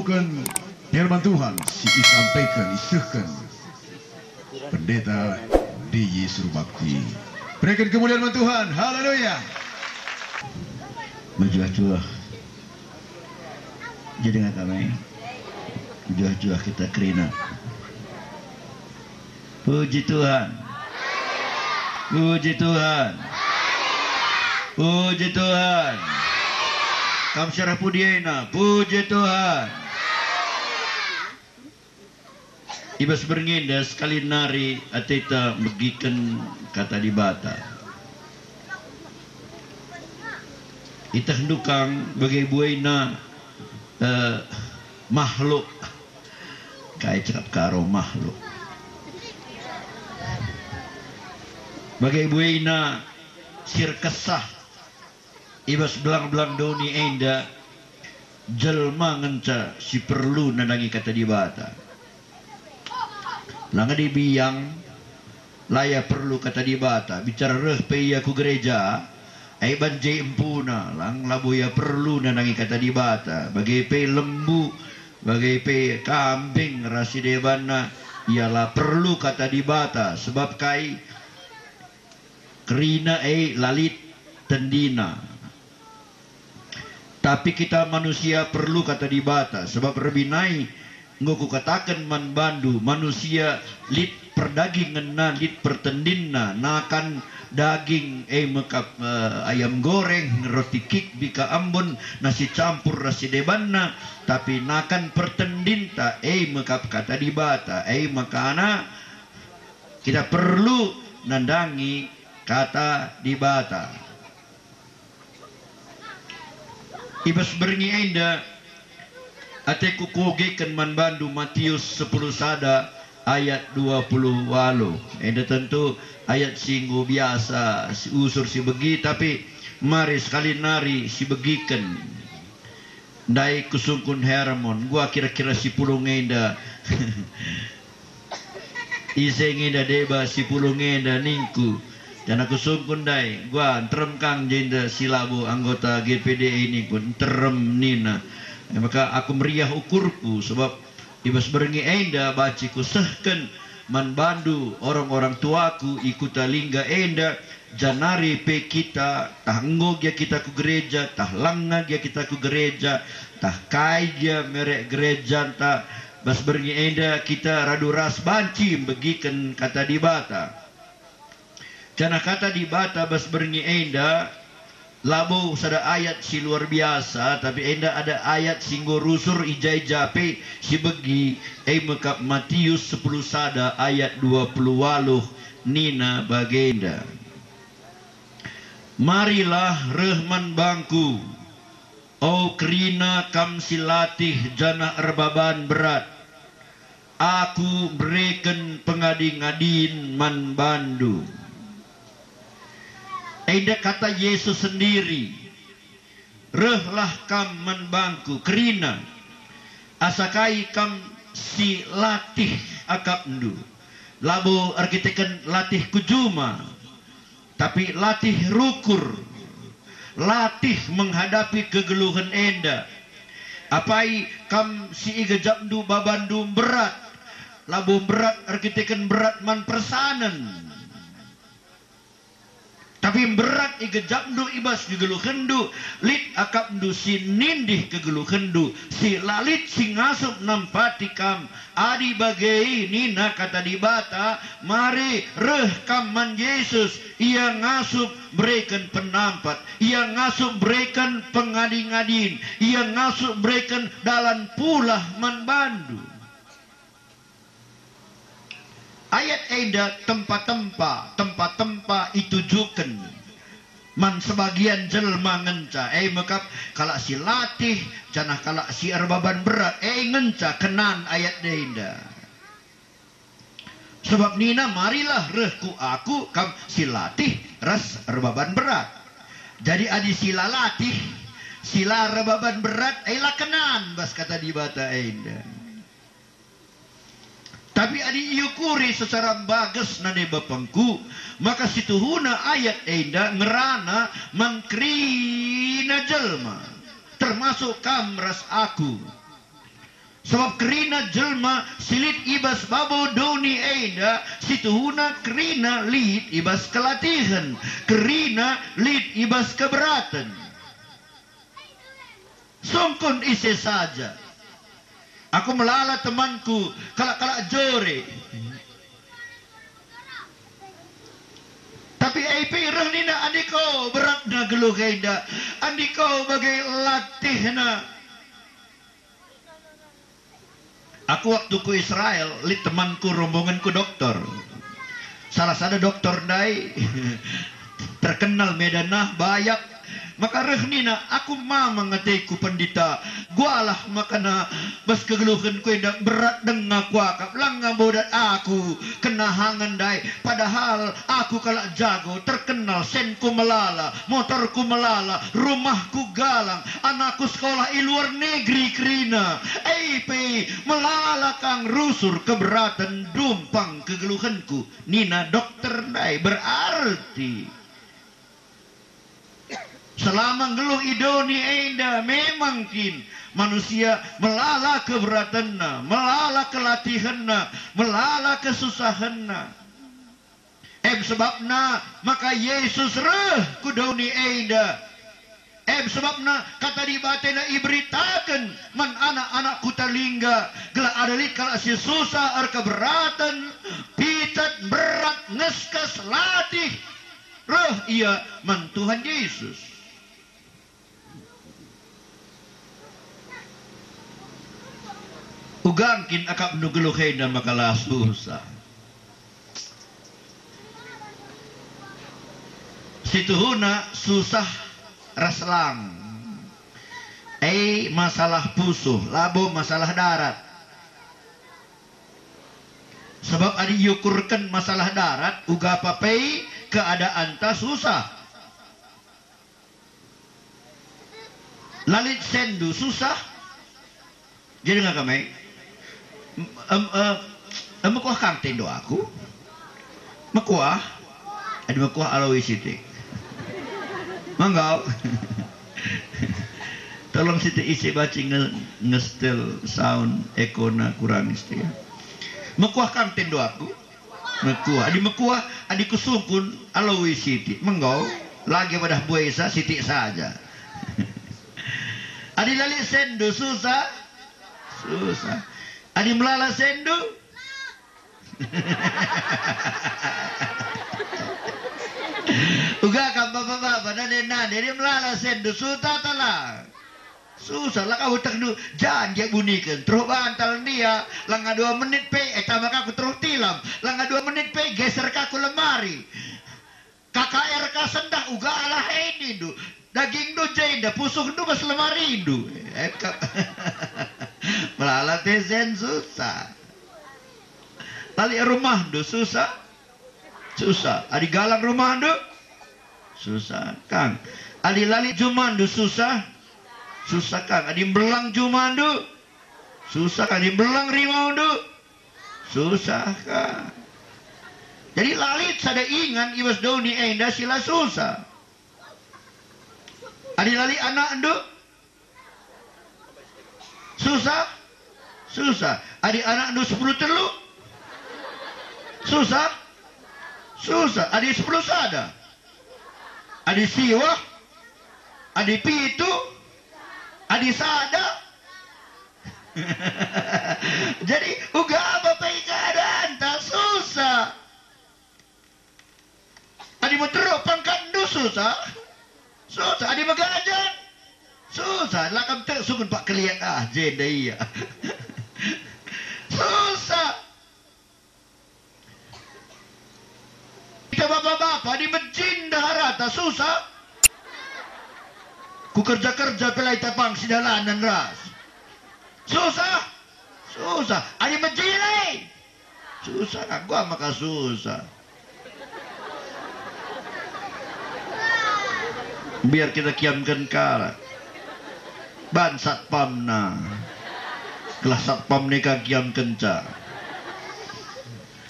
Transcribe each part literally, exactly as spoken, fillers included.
Firman Tuhan si isampaiken, isehken Pendeta D Y Surbakti. Berikan kemuliaan man Tuhan. Haleluya. Mejuah-juah. Jadi nggak kami. Mejuah-juah kita kerina. Puji Tuhan. Puji Tuhan. Puji Tuhan. Kam si arah pudi ena? Puji Tuhan. I bas berngi enda sekali nari ateta megiken Kata Dibata. Itehndu kang bage buena, eh, makhluk. Kai cakap Karo makhluk? Bage buena si erkesah i bas belang-belang doni enda, jelma ngenca si perlu nandangi Kata Dibata. Langa dibiang, la ia perlu Kata Dibata. Bicara reh pe ia ku gereja, ai banje empuna, lang labo ia perlu nandangi Kata Dibata. Bage pe lembu, bage pe kambing ras si debanna, ia la perlu Kata Dibata. Sebab kai? Kerina e la lit tendina. Tapi kita manusia perlu Kata Dibata, sebab erbinai enggo kukataken man bandu, manusia lit perdagingenna, lit pertendinna, nakan daging, e mekap, eh, ayam goreng, roti kik, bika embun, nasi campur ras si debanna, tapi nakan pertendinta, e mekap Kata Dibata, e mekana kita perlu nandangi Kata Dibata. I bas berngi enda, ateku kuogeken man bandu Matius sepuluh sada ayat dua puluh waluh. Enda tentu ayat si enggo biasa, si usur, si begi, tapi mari sekali nari sibegiken. Ndai kusungkun Hermon, gua kira-kira si pulung enda. Ise nge enda deba si pulung enda ningku. Janah kusungkun ndai, gua nterem kang jenda si labo anggota G P D I ningku, nterem nina. E maka aku meriah ukurku, sebab i bas berngi enda banci kusehken man bandu orang-orang tuaku i kuta Lingga enda, janari pe kita, tah enggo gia kita ku gereja, tah langa gia kita ku gereja, tah kai gia merek gerejanta, bas berngi enda kita radu ras banci mbegiken Kata Dibata. Janah Kata Dibata bas berngi enda labo sada ayat si luar biasa, tapi enda ada ayat si enggo rusur i ja-i ja pe si begi, e mekap Matius sepuluh sada ayat dua puluh waluh, nina bagenda, "Marilah reh man bangKu, o kerina kam si latih janah erbaban berat, Aku mbereken pengadi-ngadin man bandu." Enda kata Yesus sendiri, "Rehlah kam man bangKu, kerina, asa kai kam si latih akapndu." Labo erkiteken latih ku juma, tapi latih rukur, latih menghadapi kegeluhen enda. Apai kam si igejapndu babanndu mberat, labo mberat erkiteken mberat man persanen, tapi mberat igejapndu i bas kegeluhenndu, lit akapndu si nindih kegeluhenndu, si la lit si ngasup nampati kam. Adi bage nina Kata Dibata, mari reh kam man Jesus, Ia ngasup mbereken penampat, Ia ngasup mbereken pengadi-ngadin, Ia ngasup mbereken dalan pulah man bandu. Ayat enda tempa-tempa, tempa-tempa itujuken man sebagian jelma ngenca, e mekap kalak si latih, janah kalak si erbaban berat, e ngenca kenan ayat enda. Sebab nina, "Marilah reh ku Aku, kam si latih ras erbaban berat." Jadi adi si la latih, si la erbaban berat, e la kenan bas Kata Dibata enda. Tapi adi iukuri secara mbages nande bapengku, maka situhuna ayat enda ngerana man kerina jelma, termasuk kam ras aku. Sabap kerina jelma si lit i bas babo doni enda, situhuna kerina lit i bas kelatihen, kerina lit i bas keberaten. Sungkun ise saja. Aku melala temanku, kalak-kalak jore. Tapi ai pe reh nina, "Andiko, beratna geluh enda. Andiko, bage latihna." Aku waktu ku Israel, lit temanku, rombongenku dokter. Salah sada dokter ndai terkenal, Medan nah, bayak. Maka reh nina, "Aku mamang ateku, Pendita. Gualah makana bas kegeluhenku enda berat denga kuakap, langa bodat aku kena hangen ndai. Padahal aku kalak jago, terkenal, senku melala, motorku melala, rumahku galang, anakku sekolah i luar negeri kerina. Ai pe melala kang rusur keberaten dumpang kegeluhenku," nina dokter ndai. Berarti selama nggeluh i doni enda, memang kin manusia melala keberatenna, melala kelatihenna, melala kesusahenna. Em sebabna maka Yesus reh ku doni enda. Em sebabna Kata Dibata enda iberitaken man anak-anak Kuta Lingga, gelah ada lit kalak si susah, erkeberaten, picet, berat, ngeskes, latih, reh ia man Tuhan Yesus. Uga kin akapndu geluh enda maka la susah? Situhuna susah ras lang. E, masalah pusuh, labo masalah darat. Sebab adi iukurken masalah darat, uga pe keadaanta susah. La lit senndu susah? Jadi ngaka mai. Em, em, eh, em, mekuah kang tendo aku? Mekuah? Adi mekuah, aloi sitik. Mangga. Tolong sitik ise banci nge-, ngestel sound, ekona kurang sitik. Mekuah kang tendo aku? Mekuah. Adi mekuah, adi kusungkun, aloi sitik. Menggo, lagi padah buesa, sitik saja. Adi la lit senndu, susah? Susah. Adi melala senndu? Uga kam bapa-bapa, nande-nande, adi melala senndu, susah ta la? Susah, la ka ietehndu, janji buniken, teruh bantal ndia, langa dua menit pe, eh, tama ka ku teruh tilam, langa dua menit pe, geser ka ku lemari. K K R ka sendah, uga alah e nindu, dagingndu jenda, pusuhndu bas lemarindu. Eh, ka-, melala tesen susah. La lit rumahndu, susah. Susah. Adi galang rumahndu, susah kang. Adi la lit jumandu, susah. Susah kang. Adi mbelang jumandu, susah kang. Adi mbelang rimaundu, susah kang. Jadi la lit sada ingan i bas doni enda si la susah. Adi la lit anakndu, susah? Susah. Adi anakndu sepuluh telu? Susah? Susah. Adi sepuluh sada? Adi siwah? Adi pitu? Adi sada? Jadi, uga pe keadaanta susah. Adi meteruk pangkatndu, susah. Susah. Adi meganjang, susah. La kam tek sungkun pak keliat, ah, jenda ia. Susah. Kita bapa-bapa, adi mejin ndeharata, susah. Ku kerja-kerja pe la itapang si dalanen ras. Susah. Susah. Adi mejile, susah, aku maka susah. Biar kita kiamken kalak. Ban satpamna. Gelah satpam nika kiamkenca.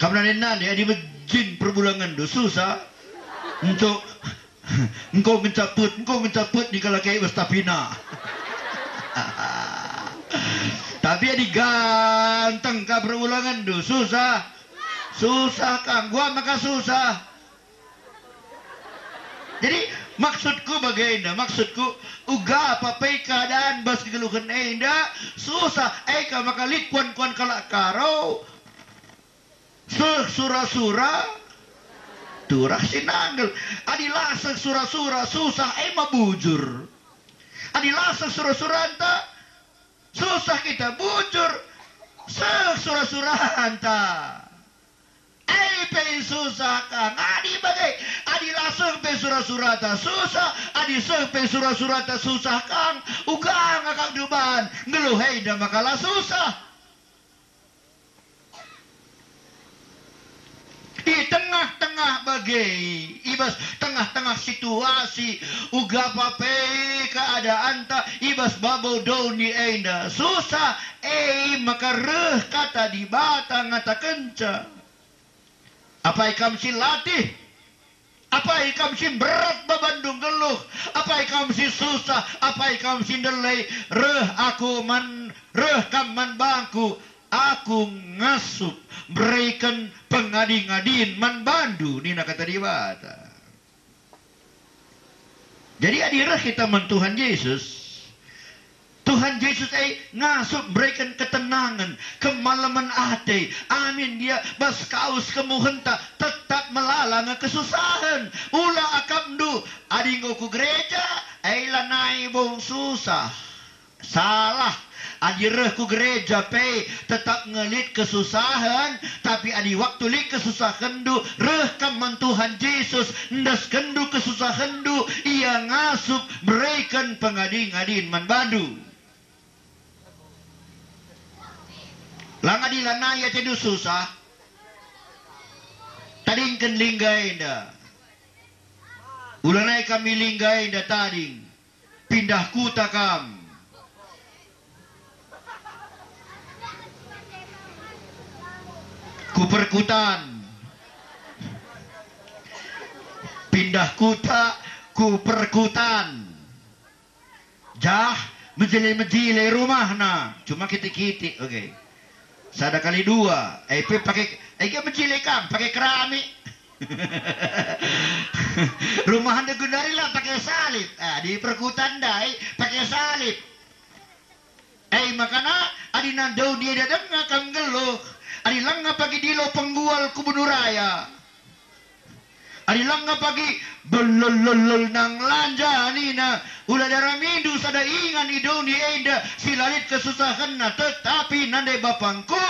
Kam nande-nande, adi mejin perbulangenndu, susah. Untuk engko ngenca pet, engko ngenca pet ni kalak e bas tapina. Tapi adi ganteng ka perulangenndu, susah. Susah ka, enggo maka susah. Jadi, maksudku bagenda, maksudku, uga apa pe keadaan bas kegeluhen enda, susah, e ka maka lit kuan-kuan kalak Karo, seh sura-sura, turah si nanggel. Adi la seh sura-sura, susah, e ma bujur. Adi la seh sura-suranta, susah kita, bujur, seh sura-suranta. E pe susah ka, ngadi bage. Adi la seh pe sura-surata, susah. Adi seh pe sura-surata, susah ka. Uga ngakap deban, nggeluh enda maka la susah. I tengah-tengah bage, i bas tengah-tengah situasi, uga apa pe keadaanta, i bas babo doni enda, susah, e maka reh kata Dibata ngatakenca. Apai kam si latih? Apai kam si mberat babanndu nggeluh? Apai kam si susah? Apai kam si ndelai? Reh aku man, reh kam man bangku. Aku ngasup, mbereken pengadi-ngadin man bandu, nina kata Dibata. Jadi adi reh kita man Tuhan Jesus, Tuhan Jesus e ngasup mbereken ketenangen, kemalemen ate, amin gia bas kaus kemuhenta tetap melala nge kesusahen. Ula akapndu, adi enggo ku gereja, e lanai bo susah. Salah. Adi reh ku gereja pe tetap nge lit kesusahen, tapi adi waktu lit kesusahenndu, reh kam man Tuhan Jesus, endeskenndu kesusahenndu, Ia ngasup mbereken pengadi-ngadin man bandu. Lang adi lanai atendu susah, tadingken lingga enda. Ulanai kami lingga enda tading. Pindah kuta kam. Ku perkutan. Pindah kuta, ku perkutan. Jah, mejile-mejile rumahna. Cuma kitik-kitik, oke. Sada kali dua, e pe pake, e ke mejile kam, pake keramik. Rumahna gundari la pake salib. Ah, di perkutan ndai pake salib. E makana, adi nadau dia denga kam nggeluh, adi langa pagi dilo penggual ku Bundu Raya. Adi langa pagi belul-lulul nang lanja nina, ula daramindu sada ingan i doni enda si la lit kesusahenna, tetapi nande bapangku,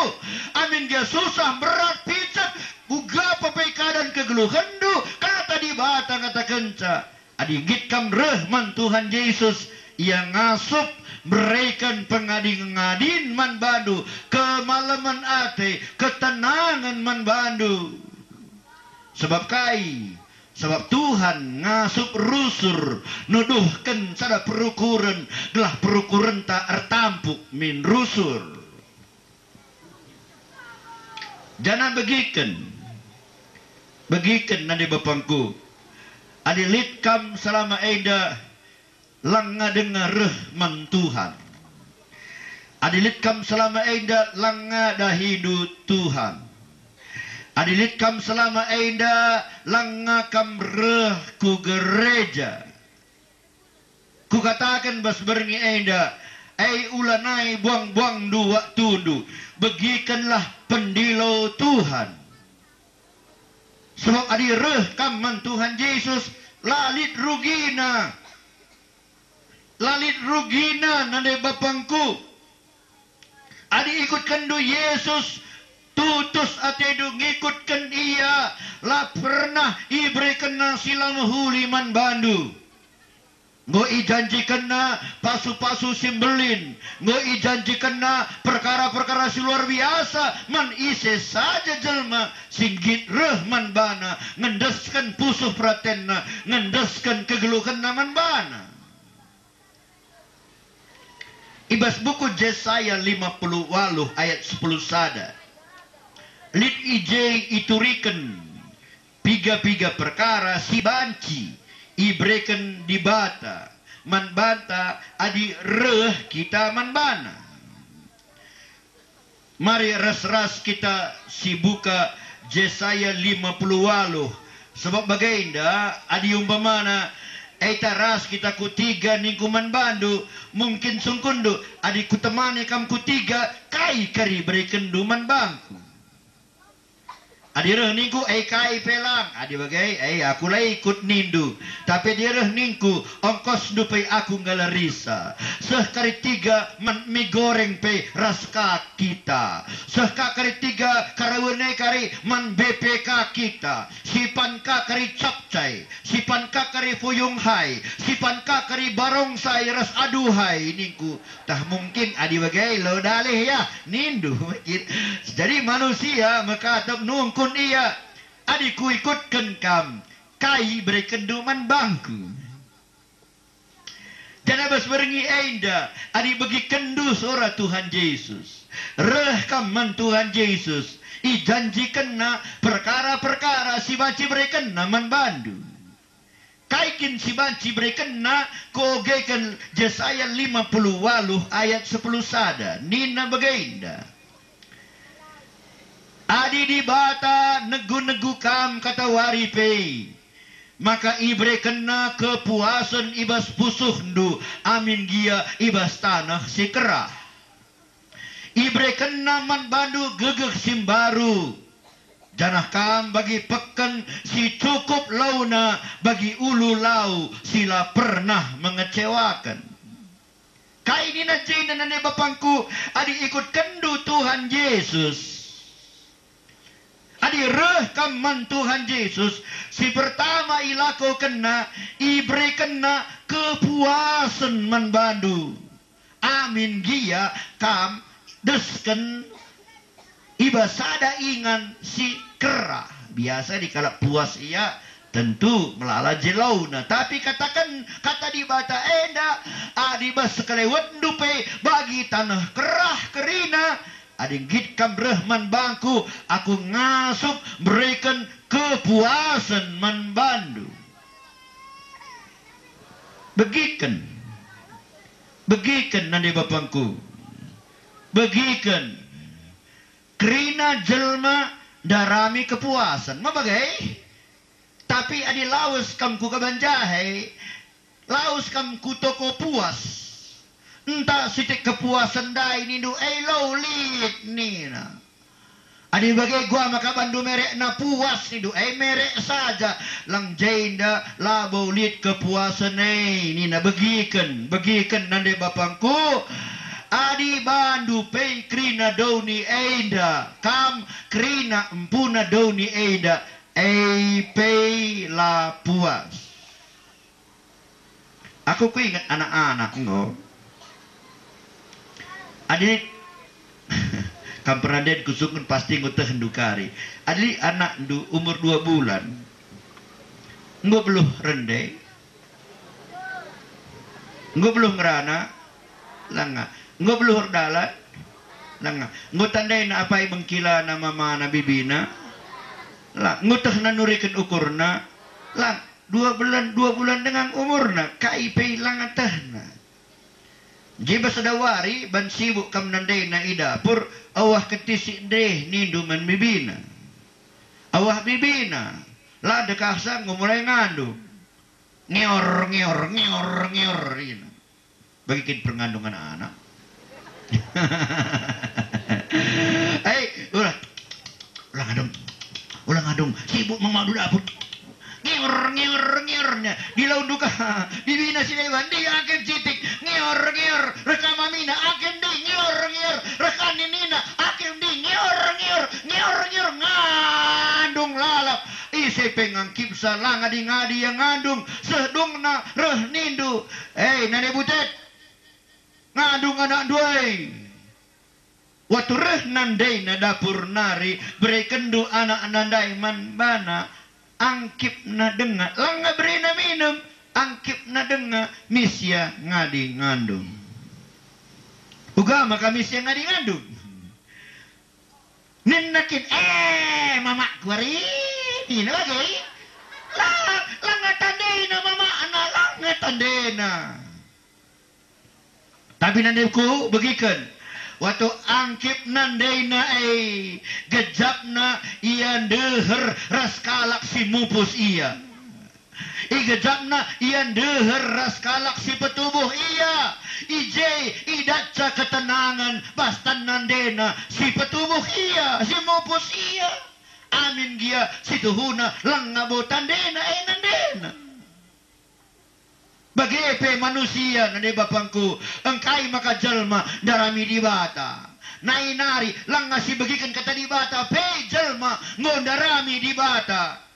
amin gia susah, mberat, picet, uga pe keadan kegeluhenndu, kata Dibata ngatakenca, adi nggit kam reh man Tuhan Jesus, Ia ngasup mbereken pengadi-ngadin man bandu, kemalemen ate, ketenangen man bandu. Sebab kai? Sebab Tuhan ngasup rusur nuduhken sada perukuren, gelah perukurenta ertampuk min rusur. Janah begiken, begiken nande bapangku, adi lit kam selama enda langa denga reh man Tuhan. Adi lit kam selama enda langa dahindu Tuhan. Adi lit kam selama enda langa kam reh ku gereja. Kukataken bas berngi enda, e ulanai buang-buangndu waktundu, begikenlah pendilo Tuhan. Sebab adi reh kam man Tuhan Jesus, la lit rugina. La lit rugina, nande bapangku. Adi ikutkenndu Jesus, tutus atendu ngikutken Ia, la pernah iberekenNa si la mehuli man bandu. Enggo ijanjikenNa pasu-pasu si mbelin, enggo ijanjikenNa perkara-perkara si luar biasa man ise saja jelma si nggit reh man baNa, ngendesken pusuh peratenna, ngendesken kegeluhenna man baNa. I bas buku Jesaya lima puluh waluh ayat sepuluh sada, lit i je ituriken piga-piga perkara si banci ibereken Dibata man banta adi reh kita man baNa. Mari ras-ras kita sibuka Jesaya lima puluh waluh. Sebab bagenda, adi umpamana, ita ras kita ku tiga ningku man bandu, mungkin sungkunndu, adi kutemani kam ku tiga, kai kari berekenndu man bangku? Adi reh ningku, "E kai pe lang," adi bage, "E aku la ikut," nindu. Tapi adi reh ningku, "Ongkosndu pe aku nggalarisa. Seh kari tiga man mi goreng pe ras ka kita. Seh ka kari tiga karawen e kari man B P K kita. Sipan ka kari capcai, sipan ka kari fuyung hai, sipan ka kari barongsai ras aduhai," ningku. Tah mungkin adi bage lo dalih ya, nindu. Jadi manusia mekatep nungkun ia, "Adi kuikutken kam, kai berekenndu man bangku?" Janah bas berngi enda, adi begikenndu sora Tuhan Jesus, reh kam man Tuhan Jesus, ijanjikenNa perkara-perkara si banci berekenNa man bandu. Kai kin si banci berekenNa? Kuogeken Jesaya lima puluh waluh ayat sepuluh sada, nina bagenda, "Adi Dibata negu-negu kam katawari pe, maka iberekenNa kepuasen i bas pusuhndu amin gia i bas taneh si kerah." IberekenNa man bandu gegeh si mbaru, janah kam bagi peken si cukup launa, bagi ulu lau si la pernah mengecewaken. Kai nina jenda nande bapangku, adi ikutkenndu Tuhan Jesus? Adi reh kam man Tuhan Jesus, si pertama ilakokenNa, iberekenNa kepuasen man bandu. Amin gia kam desken i bas sada ingan si kerah. Biasa di kalak puas ia, tentu melala je launa. Tapi kataken kata Dibata enda, "Adi bas sekelewetndu pe bagi taneh kerah kerina, adi nggit kam reh man bangku, aku ngasup bereken kepuasen man bandu." Begiken. Begiken nande bapangku. Begiken. Kerina jelma ndarami kepuasen. Ma bage? Tapi adi lawes kam ku kaban jahe, lawes kam ku toko puas, ntah sitik kepuasen ndai nindu, "E lo lit," nina. Adi bage gua maka bandu merekna puas nindu, "E merek saja, lang jenda labo lit kepuasen e," nina. Begiken, begiken nande bapangku, adi bandu pe kerina doni enda, kam kerina empuna doni enda, e pe la puas. Aku kuinget anak-anak enggo. Adi kam pernah den kusungkun pasti enggo tehndu kari. Adi anakndu umur dua bulan, enggo beluh rende? Enggo beluh ngerana? Langa. Enggo beluh erdalan? Langa. Enggo tandaina apai bengkilana, mamana, bibina? La. Enggo tehna nuriken ukurna? Lang. Dua bulan, dua bulan denga umurna, kai pe langa tehna. Jenda sada wari ban sibuk kam nandaina i dapur, awah kentisik ndeh nindu man bibina. Awah bibina, la dekahsa enggo mulai ngandung. Ngior, ngior, ngior, ngior, nina. Bagi kin perngandung anak-anak. Hei, ulah. Ulah ngandung. Ulah ngandung. Sibuk memadu dapur. Ngior, ngior, ngior, nya. Di lau nduka. Bibina si deban. Di akim citik. Ngior, ngior. Reka mamina. Akim di. Ngior, ngior. Reka ninina. Akim di. Ngior, ngior. Ngior, ngior. Ngandung lalap. Ise pe ngangkipsa la ngadi-ngadi ia ngandung. Seh dungna reh nindu. Hei, nande butet. Ngandung anakndu e. Waktu reh nandaina dapur nari, berekenndu anakna ndai man bana, angkipna denga, langa berena minem, angkipna denga, mis ia ngadi ngandung. Uga maka mis ia ngadi ngandung. Ninna kin, "Eh, mamakku ari," nina bage. La, langa tandena mamakna, langa tandena. Tapi nandeku begiken, Watu angkip nandena e, gejapna ia ndeher ras kalak si mupus ia. Igejapna ia ndeher ras kalak si petubuh ia. I je idatca ketenangen bas tan nandena si petubuh ia, si mupus ia. Amin gia situhuna langa bo tandena e nandena. Bage pe manusia, nande bapangku, engkai maka jelma ndarami Dibata? Nai nari langa si begiken kata Dibata pe jelma enggo ndarami Dibata.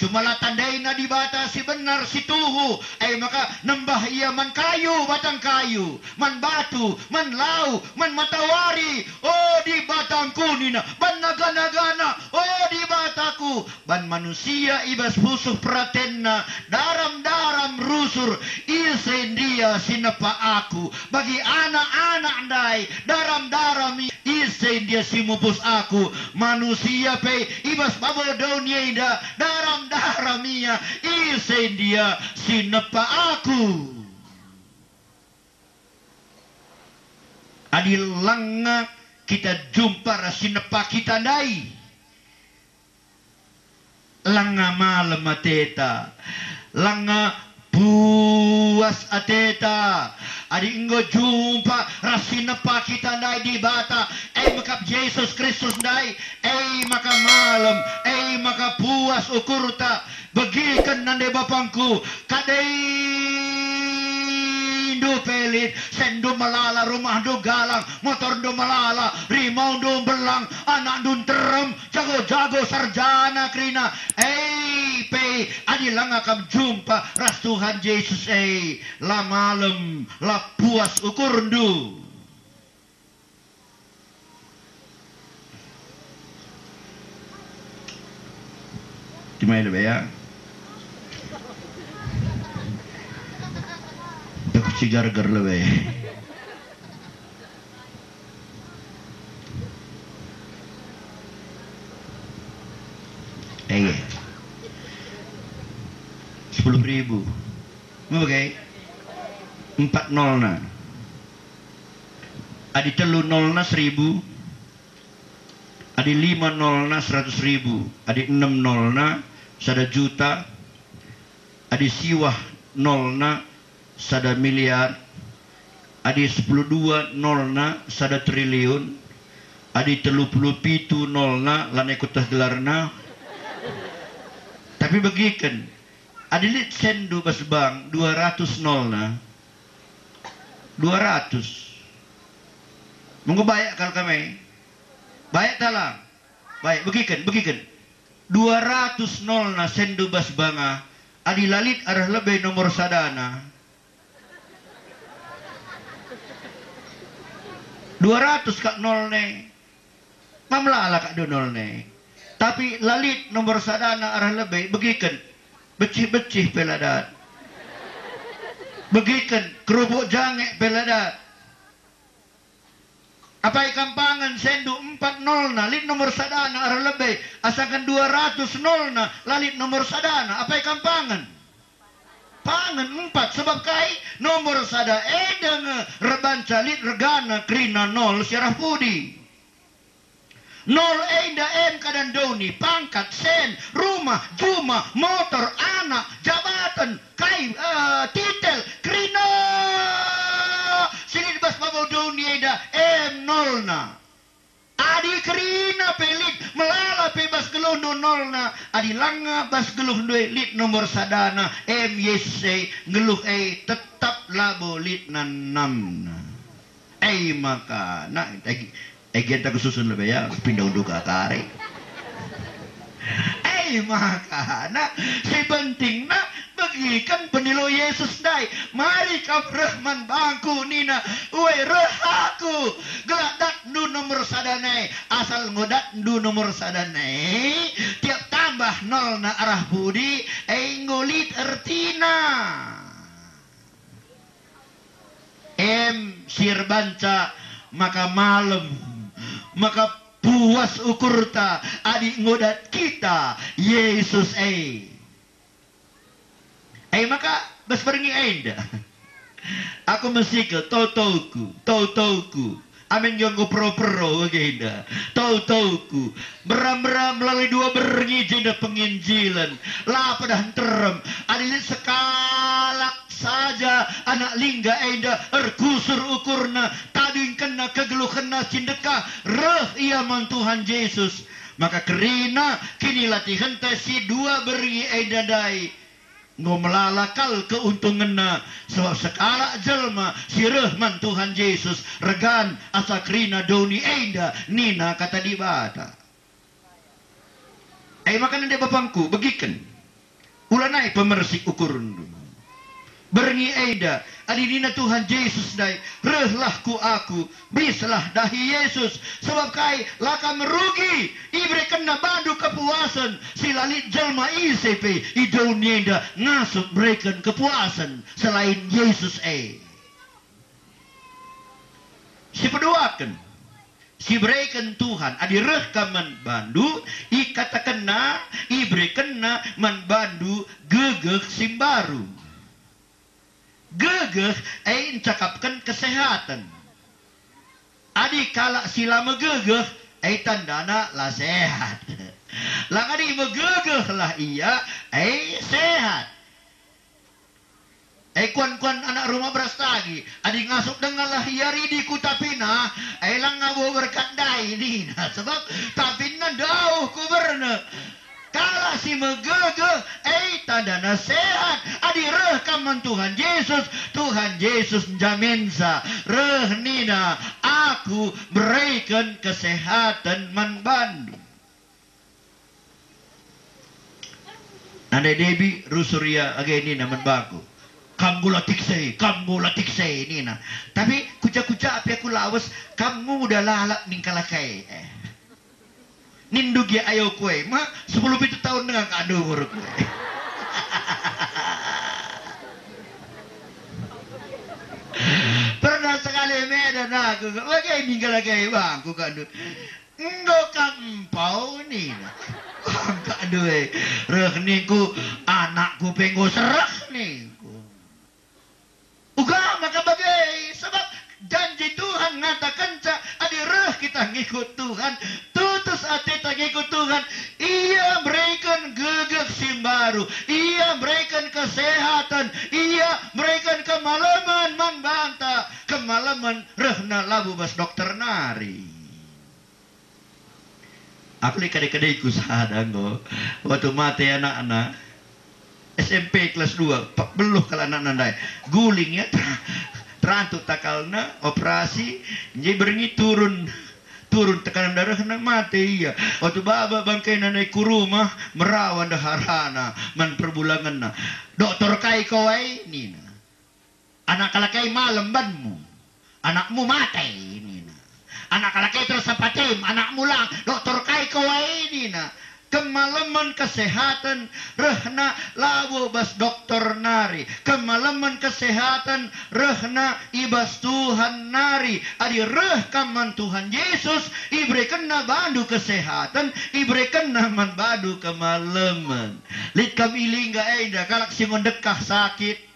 Cuma la tandaina Dibata si benar, si tuhu, e maka nembah ia man kayu, batang kayu, man batu, man lau, man matawari. O Dibatangku, nina, banna gana-gana, o Dibataku, ban manusia i bas pusuh peratenna, daram-daram rusur, ise ndia si nepa aku? Bagi anak-anak ndai, daram-daram, ise ndia si mupus aku? Manusia pe i bas babo doni enda, daram-daram ia, ise ndia si nepa aku? Adi langa kita jumpa ras si nepa kita ndai, langa malem ateta, langa puas ateta. Adi enggo jumpa ras si nepa kita ndai, Dibata, e mekap Jesus Kristus ndai, e maka malem, e maka puas ukurta. Begiken nande bapangku, kadendu pe lit, senndu melala, rumahndu galang, motorndu melala, rimaundu mbelang, anakndu nterem, jago-jago sarjana kerina. E pe, adi langa kam jumpa ras Tuhan Jesus e, la malem, la puas ukurndu. Timai lebe ya. Aku cigar-gar lebe. Ege. Sepuluh ribu. Mau pakai? Empat nolna. Adi telu nolna seribu, adi lima nolna seratus ribu, adi enem nolna sada juta, adi siwah nolna sada miliar, adi sepuluh dua nolna sada triliun, adi telu puluh pitu nolna lanai kueteh gelarna. Tapi begiken, adi lit senndu bas bank dua ratus nolna, dua ratus. Mengko bayak kal kami. Bayak talang. Bayak, begiken, begiken. Dua ratus nolna senndu bas bank, adi la lit arah lebe nomor sadana. Dua ratus kak nolna. Mam lala kak do nolna. Tapi la lit nomor sadana arah lebe, begiken. Becih-becih pe la dat. Begiken, kerupuk jange pe la dat. Apai kam pangen senndu empat nolna, lit nomor sadana arah lebe, asangken dua ratus nolna, la lit nomor sadana, apai kam pangen? Pangen empat, sebab kai? Nomor sada enda nge erbanca lit regana kerina nol si arah pudi. Nol enda em kadan doni, pangkat, sen, rumah, juma, motor, anak, jabaten, kai, eh, titel, kerina si lit bas babo doni enda em nolna. Adi kerina pe lit, melala pe bas geluhndu nolna, adi langa bas geluhndu e lit nomor sadana, em Yesus e, nggeluh e tetap labo lit nanamna. E maka, na, e, e, genta kususun lebe ya, pindah unduk akari. E maka, na, si pentingna, begiken penilo Yesus ndai. Mari kam reh man bangku, nina, "Ue, reh aku, gelah datndu nomor sada nai." Asal enggo datndu nomor sada nai, tiap tambah nolna arah pudi, e enggo lit ertina. Em si erbanca maka malem, maka puas ukurta adi enggo dat kita Yesus e. E maka bas berngi enda aku mesikel, "Toto-toto-ku, toto-toto-ku, Amin, enggo perro-perro bagenda. Tau-tauku, mera-mera melalui dua berngi jenda penginjilen. La pedah nterem, adi lit sekalak saja anak lingga enda erkusur ukurna, tadingkenna kegeluhenna si ndekah, reh ia man Tuhan Jesus. Maka kerina kinilatihenta si dua berngi enda ndai. Enggo melala kal keuntungenna, sebab sekalak jelma si reh man Tuhan Jesus regan asa kerina doni enda, nina Kata Dibata. E maka nande bapangku, begiken. Ulanai pemersik ukurndu. Berngi enda, adi nina Tuhan Jesus ndai, "Rehlah ku Aku, bislah dahi Yesus, sebab kai, la kam merugi, iberekenNa bandu kepuasen, si la lit jelma ise pe i doni enda ngasup mereken kepuasen selain Yesus e." Si peduaken, si ibereken Tuhan, adi reh kam man bandu, ikatakenNa, iberekenNa man bandu gegeh si mbaru. Gegeh e ncakapken kesehaten. Adi kalak si la megegeh, e tandana la sehat. Lang adi megegehlah ia, e sehat. E kuan-kuan anak rumah beras tagi, adi ngasup dengalah ia ridi ku tapina, e lang ngabo berkat ndai nina, sebab tapina ndauh ku berne. Kalak si megegeh, e tandana sehat. Adi reh kam man Tuhan Jesus, Tuhan Jesus njaminsa. Reh nina, "Aku bereken kesehaten man bandu." Nande Debi rusur ia age nina man bangku, "Kam nggo la tikse, kam nggo la tikse," nina. Tapi kuja-kuja pe aku lawes, kam nguda lalap ning kalak e. Eh. Nindu gia ayoku e, ma, sepuluh pitu tahun denga ka umurku e. Pernah sekali Medan aku, bage ninggal age bangku kandu. "Enggo kam empau," nina. Bangku kandu e, reh ningku, "Anakku pe enggo sereh," ningku. Uga maka bage, sebab janji Tuhan ngatakenca, adi reh kita ngikut Tuhan, tutus ateta ngikut Tuhan, Ia mereken gegeh si mbaru, Ia mereken kesehaten, Ia mereken kemalemen man banta, kemalemen rehna labo bas dokter nari. Aku lit kade-kadeku sada enggo, waktu mate anakna, S M P kelas dua, pe-, beluh kal anakna ndai. Guling ia, ter-, terantuk takalna, operasi, nje berngi turun, turun tekanan darehna, mate ia. Waktu baba bangkena ndai ku rumah, merawa ndeharana man perbulangenna. "Dokter kai ko ai?" nina. "Anak kalak e malem banmu, anakmu mate," nina. "Anak kalak e terus sapatim, anakmu lang, dokter kai ko ai?" nina. Kemalemen kesehaten rehna labo bas dokter nari. Kemalemen kesehaten rehna i bas Tuhan nari. Adi reh kam man Tuhan Jesus, iberekenNa bandu kesehaten, iberekenNa man bandu kemalemen. Lit kam i lingga enda kalak si enggo ndekah sakit.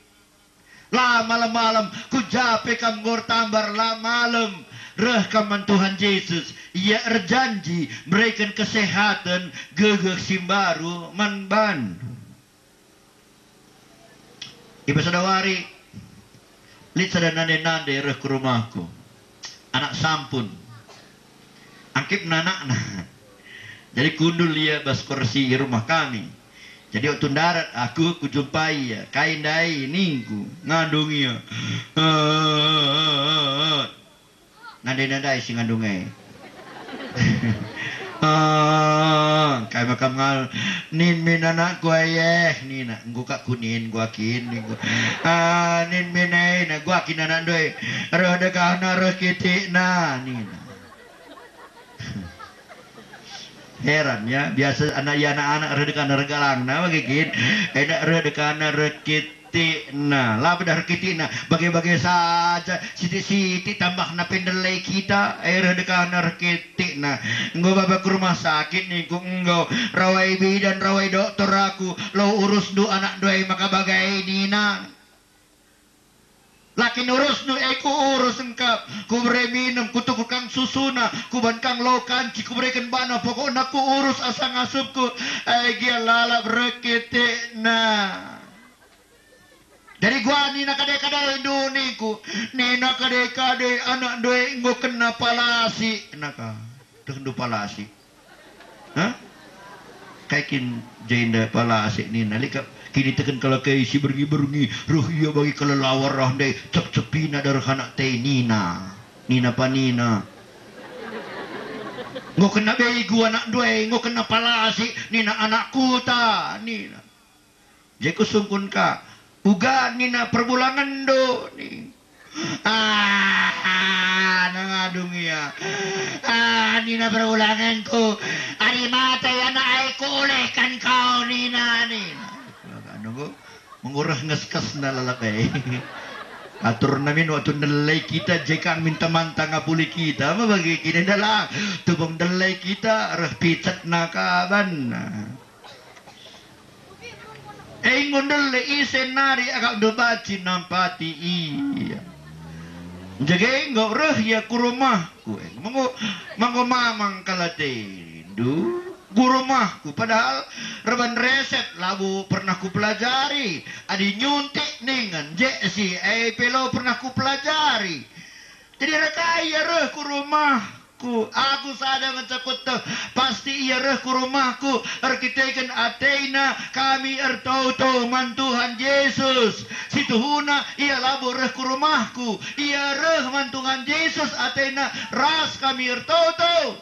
La malem-malem, ku ja pe kam enggo ertambar la malem, reh kam man Tuhan Jesus, Ia erjanji mereken kesehaten, gegeh si mbaru man bandu. I bas sada wari, lit sada nande-nande reh ku rumahku. Anak sampun. Angkipna anakna. Jadi kundul ia bas kursi i rumah kami. Jadi waktu ndarat aku, kujumpai ia. "Kai ndai?" ningku. Ngandung ia. Nande-nande ndai si ngandung e. "Ah, kai maka ngal-, nin min anakku e," nina. "Enggo kak kunin, enggo kin," ningku. "Ah, nin min e," nina, "enggo kin anakndu e. Reh dekahna, reh kitikna," nina. Heran ya, biasa anak, ia anak-anak reh dekahna reh galangna, bage kin. Enda reh dekahna reh kitikna. La pedah reh kitikna, bage-bage saja, sitik-sitik tambahna pe ndelai kita, eh, reh dekahna reh kitikna. "Enggo baba ku rumah sakit," ningku, "enggo. Rawai bidan, rawai dokter aku, lo urusndu anakndu e maka bage," nina. La kin urusndu, e kuurus engkap, kubere minem, kutukut kang susuna, kuban kang lau kanci, kubereken bana, pokokna kuurus asa ngasupku, e gia lalap rekitikna. Jadi gua nina kade-kadendu ningku, nina kade-kade anakndu e enggo kena palasi, naka. Tehndu palasi. Hah? Kai kin jenda palasi nina, lit kap kiniteken kalak e si berngi-berngi, reh ia bagi kelelawar reh ndai, cep-cepina dareh anak te nina. Nina panina. Enggo kena begu anakndu e, enggo kena palasi, nina anak kuta, nina. Je kusungkun ka, uga nina perbulangenndu, ning. Ah, nangkap ia. Ah, nina perbulangenku, adi mate anak e kuulihken kau, nina, nina. Nunggu, mengurah ngeskesna lalap e. Aturna min waktu ndelai kita, je kan minta manta ngapuli kita, ma bagi kini dalang. Tubung ndelai kita, reh picetna kaban. E enggo ndele ise nari akapndu banci nampati ia. Jage enggo reh ia ku rumahku, e, menggo, menggo mamang kal atendu ku rumahku, padahal reban reset labo pernah kupelajari. Adi nyuntik ningen jeksi, e pe labo pernah kupelajari. Jadi reh ka ia reh ku rumah. Ku, aku sada ngenca kueteh, pasti ia reh ku rumahku erkiteken atena kami ertoto man Tuhan Jesus. Situhuna ia labo reh ku rumahku, ia reh man Tuhan Jesus atena ras kami ertoto.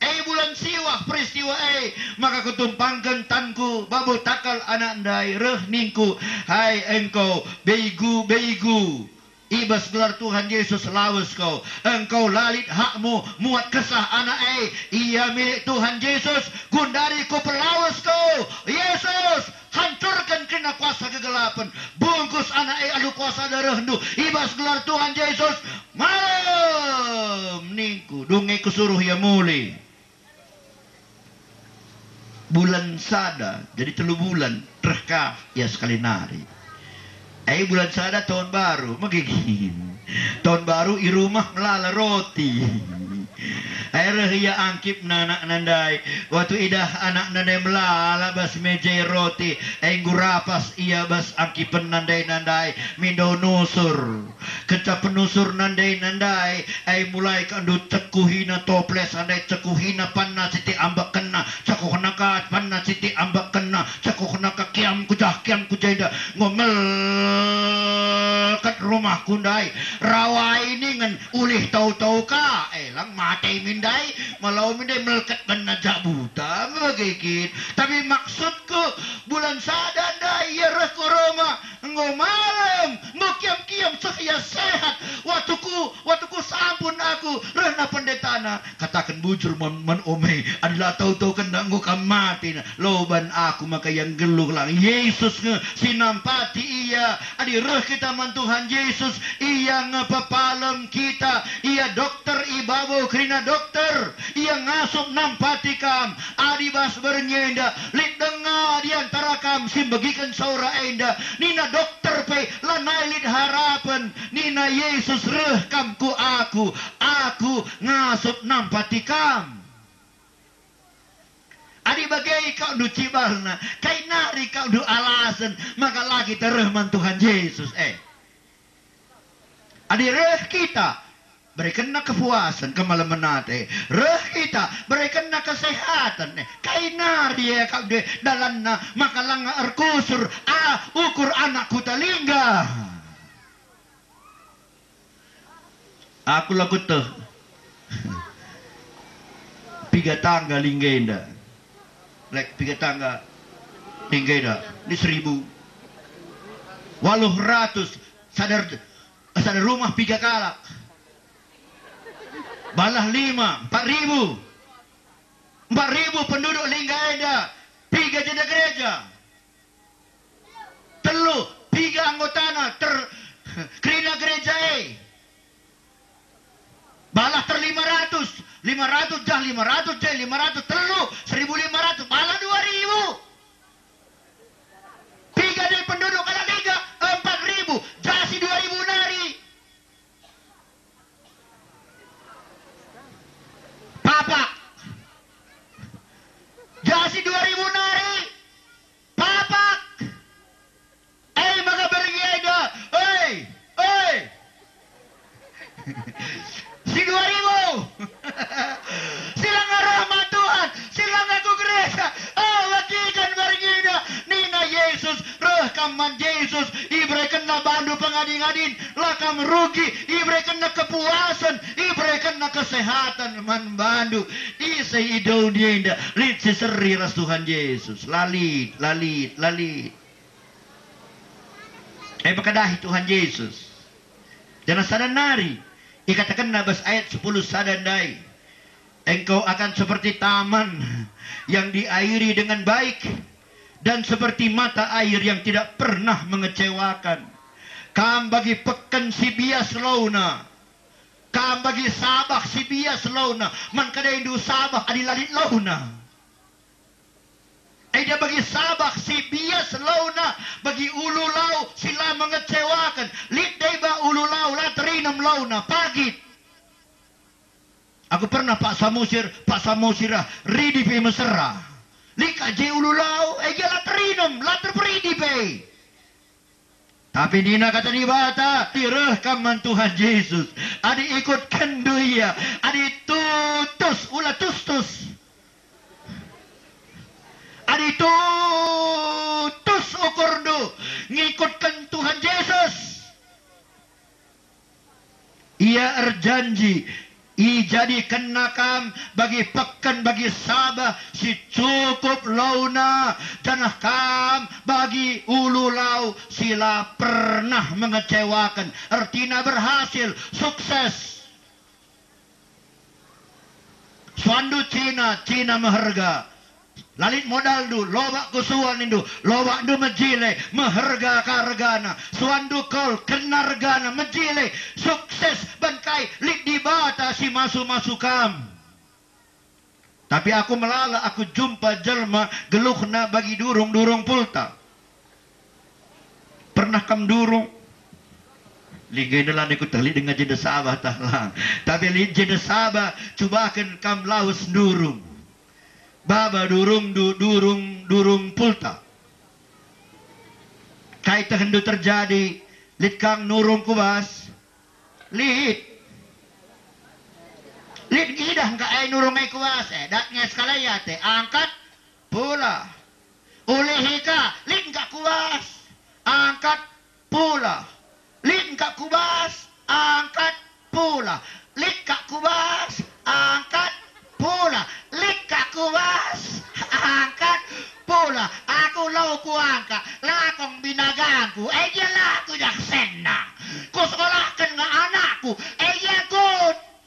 E bulan siwah peristiwa e, maka kutumpangken tanku babo takal anak ndai reh ningku, "Hai engkau, begu-begu." I bas gelar Tuhan Jesus lawes kau. Engkau la lit hakmu muat kesah anak e. Ia milik Tuhan Jesus. Gundari kupelawes kau. Yesus, hancurken kerina kuasa kegelapen. Bungkus anak e alu kuasa darehndu. I bas gelar Tuhan Jesus. Malem ningku, dungi kusuruh ia mulih. Bulan sada, jadi telu bulan, reh ka ia sekali nari. E bulan sada tahun baru, megigin. Tahun baru i rumah melala roti. E reh ia angkipna anakna ndai. Waktu idah anakna ndai melala bas meja roti, e enggo rapas ia bas angkipenna ndai nandai, mindo nusur. Kenca penusur nandai-nandai, ai mulai ka ndu cekuhina toples andai, cekuhina panna siti ambekkenna, cekuhna ka panna siti ambekkenna, cekuhna ka kiam ku jah, kiam ku jenda, enggo melket rumahku ndai, rawai ningen ulih tau-tau ka, elang mate min ndai, malau min ndai melket banna jabuta, bage kin. Tapi maksudku, bulan sada ndai ia reh ku rumah, enggo malem, enggo kiam-kiam seh ia sehat. Waktu ku, waktu ku sampun aku, rehna pendetana, kataken bujur man, man ome, adi la tau-tau kenda enggo kam mate na. Loban aku maka ia nggeluh lang. Yesus nge si nampati ia. Adi reh kita man Tuhan Yesus, ia nge pepalem kita. Ia dokter i babo kerina dokter. Ia ngasup nampati kam. Adi bas berngi enda, lit denga di antara kam si mbegiken saura enda. Nina dokter pe, lanai lit harapen. Nina Yesus, "Reh kam ku Aku, Aku ngasup nampati kam." Adi bage kau ndu cibalna, kai nari kau ndu alasen maka la kita reh man Tuhan Yesus, eh. Adi reh kita, berekenna kepuasen, kemalemen ate. Reh kita, berekenna kesehatan, eh. Kai nari, eh, kau ndu dalanna maka langa erkusur, ah, ukur anak kuta lingga. Aku la kueteh. Piga tangga lingga enda. Lek piga tangga lingga enda. Ni seribu. Waluh ratus. Sada, sada rumah piga kalak. Balah lima, empat ribu. Empat ribu penduduk lingga enda. Piga jenda gereja. Telu, piga anggotana ter-, kerina gereja e. Balah ter lima ratus, lima ratus jah lima ratus, je lima ratus telu, seribu lima ratus, balah dua ribu. Piga de penduduk kalak lingga, empat ribu, jah si dua adin, la kam rugi, iberekenNa kepuasen, iberekenNa kesehatan man bandu. Ise i doni enda lit si seri ras Tuhan Jesus? La lit, la lit, la lit. E, maka dahi Tuhan Jesus. Janah sada nari ikatakenNa bas ayat sepuluh sada ndai, "Engkau akan seperti taman yang diairi dengan baik, dan seperti mata air yang tidak pernah mengecewakan. Kam bagi peken si bias launa, kam bagi sabah si bias launa, man kedaindu sabah adi la lit launa." Enda bagi sabah si bias launa, bagi ulu lau si la mengecewaken. Lit deba ulu lau la terinem launa, pagit. Aku pernah paksa musir, paksa musir ah, ridi pe mesera. Lit ka je ulu lau, e gia la terinem, la terperidi pe. Tapi nina Kata Dibata, "Adi reh kam man Tuhan Jesus, adi ikutkenndu Ia, adi tutus, ula tustus, adi tutus ukurndu ngikutken Tuhan Jesus." Ia erjanji, "Ijadikenna kam bagi peken, bagi sabah si cukup launa, janah kam bagi ulu lau si la pernah mengecewaken." Ertina berhasil, sukses. Suanndu cina, cina meherga. La lit modalndu, lobak ku suan nindu, lobakndu mejile, meherga ka regana. Suanndu kol, kena regana, mejile, sukses, ban kai, lit Dibata si masu-masu kam. Tapi aku melala, aku jumpa jelma geluhna bagi durung-durung pulta. Pernah kam durung? Lingga enda lanai kueteh lit denga jenda sabah tah lang. Tapi lit jenda sabah, cubaken kam lawes ndurung. Baba durungndu durung-durung pulta. Kai tehndu terjadi? Lit kam nurung ku bas? Lit. Lit ngidah engka ai nurung ai ku bas, eh, dat nge sekali ate, angkat, pula. Ulihi ka, lit engka ku bas, angkat, pula. Lit engka ku bas, angkat, pula. Lit ka ku bas, angkat, pula. Lit ka ku bas, angkat, pula. Aku lau ku angka, lakong binagangku, e gia la ku jaksenna. Ku sekolahken nge anakku, e gia ku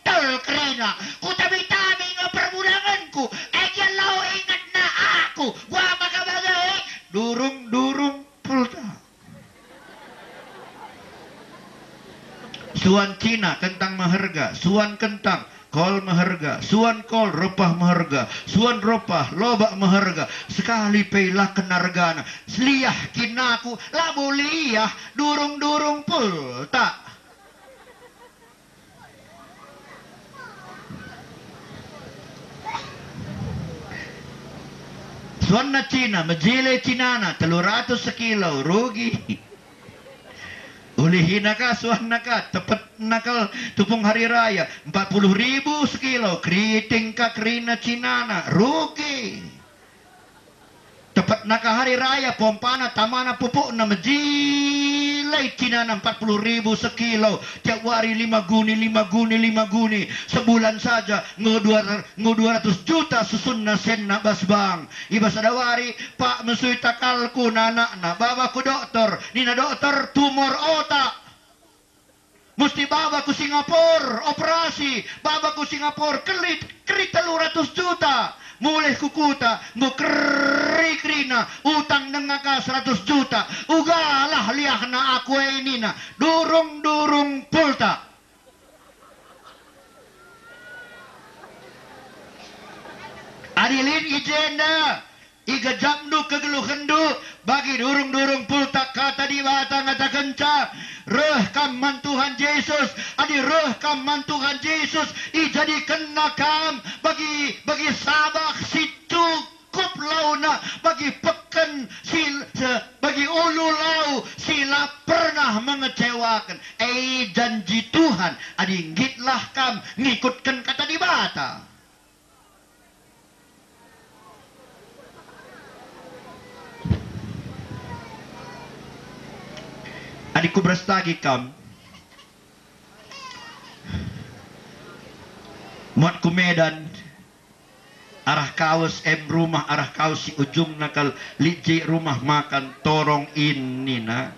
Tol kerina, kutami-tami nge perbulangenku, e gia lau ingetna aku, gua maka bage, durung-durung pulta. Suan cina kentang meherga, suan kentang kol meherga, suan kol repah meherga, suan repah lobak meherga, sekali pe la kena regana, seliah kin aku, labo liah, durung-durung pulta. Suanna cina, mejile cinana, telu ratus sekilo, rugi. Ulihina ka, suanna ka, tepetna kal tupung hari raya, empat puluh ribu sekilo, keriting ka kerina cinana, rugi. Tepetna ka hari raya, pompana, tamana, pupukna, mejile cinana empat puluh ribu sekilo, tiap wari lima guni, lima guni, lima guni, sebulan saja enggo dua, enggo dua ratus juta susunna senna bas bank. I bas sada wari, Pak, mesui takalku, nina anakna, baba ku dokter, nina dokter, tumor otak. Musti baba ku Singapore, operasi, baba ku Singapore, kelit, kerit telu ratus juta. Mulih ku kuta, enggo keri-kerina, utang denga ka seratus juta. Ugalah liahna aku e nina, durung-durung pulta. Adi lit i jenda, igejapndu kegeluhenndu bagi durung-durung pulta. Kata Dibata ngatakenca, "Reh kam man Tuhan Jesus." Adi reh kam man Tuhan Jesus, ijadikenNa kam bagi, bagi sabah si cukup launa, bagi peken si, se-, bagi ulu lau si la pernah mengecewaken. E, janji Tuhan, adi nggitlah kam ngikutken Kata Dibata. Adi kuberastagi kam, muat ku Medan, arah Kawes, em rumah arah Kawes si ujungna kal, lit je rumah makan Torong Inn nina,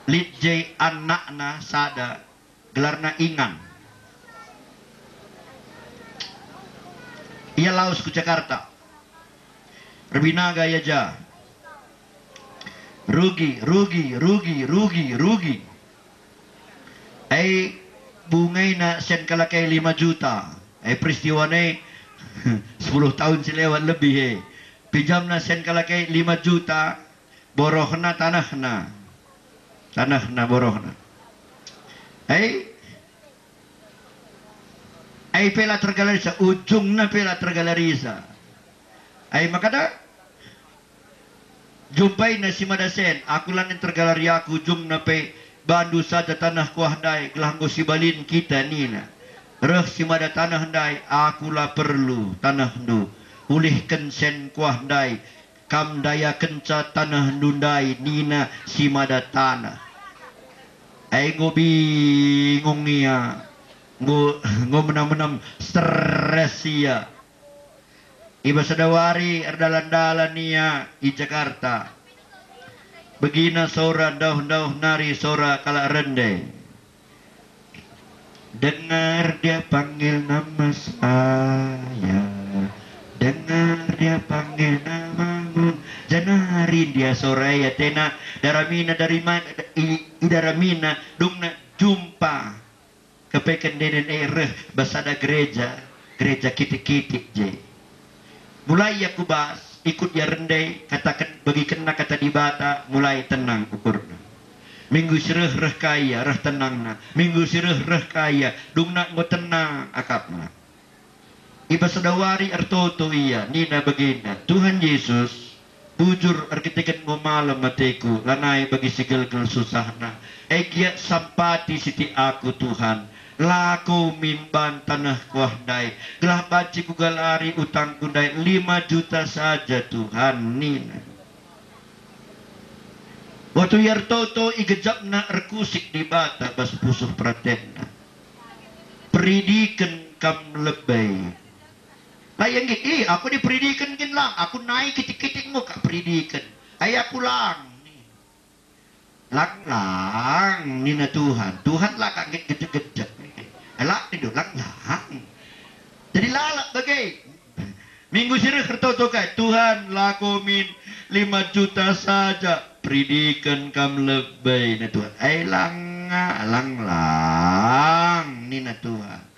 lit je anakna sada, gelarna Ingan. Ia lawes ku Jakarta. Erbinaga ia ja. Rugi, rugi, rugi, rugi, rugi. Ai bungaina sen kalak e lima juta. Ai peristiwana e sepuluh tahun si lewat lebih e. Pinjamna sen kalak e lima juta, borohna tanehna. Tanehna borohna. Ai, ai pe la tergalarisa, ujungna pe la tergalarisa. Ai makada, jumpaina si mada sen, aku lanai tergalari aku, ujungna pe bandu saja taneh kuah ndai, gelah enggo sibalin kita nina. Reh si mada taneh ndai, aku la perlu tanehndu. Ulihken sen kuah ndai, kam ndayakenca tanehndu ndai, nina si mada taneh. Ai enggo bingung ia, enggo, enggo menam-menam stres ia. I bas sada wari erdalan-dalan ia i Jakarta. Begina sora ndauh-ndauh nari sora kalak rende. Dengar dia panggil nama saya, dengar dia panggil namamu. Janari dia sora e atena, daramina dari mana, i, idaramina, dungna jumpa. Kepeken denen e reh bas sada gereja, gereja kitik-kitik je. Mulai ia ku bas, ikut ia rende, kataken, begikenna kata Dibata, mulai tenang ukurna. Minggu si reh reh ka ia, reh tenangna. Minggu si reh reh ka ia, dungna enggo tenang akapna. I bas sada wari ertoto ia, nina bagenda, "Tuhan Yesus, bujur erkiteken Enggo malem ateku, lanai bagi si gelgel susahna. E gia sampati sitik aku, Tuhan. Lako min ban taneh kuah ndai, gelah banci kugalari utangku ndai lima juta saja, Tuhan," nina. Waktu ia ertoto, igejapna erkusik Dibata bas pusuh peratenna. Peridiken kam lebe. La ia nggit, "Ih, aku diperidiken kin lang, aku nai kitik-kitik enggo kak peridiken. Ai aku lang." "Lang, lang," nina Tuhan. Tuhan la kak nggit gejek-gejek. "Lang," nindu, "lang, lang." Jadi lalap bage. Minggu si reh ertoto kai, "Tuhan, lako min lima juta saja, peridiken kam lebe," nina Tuhan. "Ai langa, lang, lang," nina Tuhan.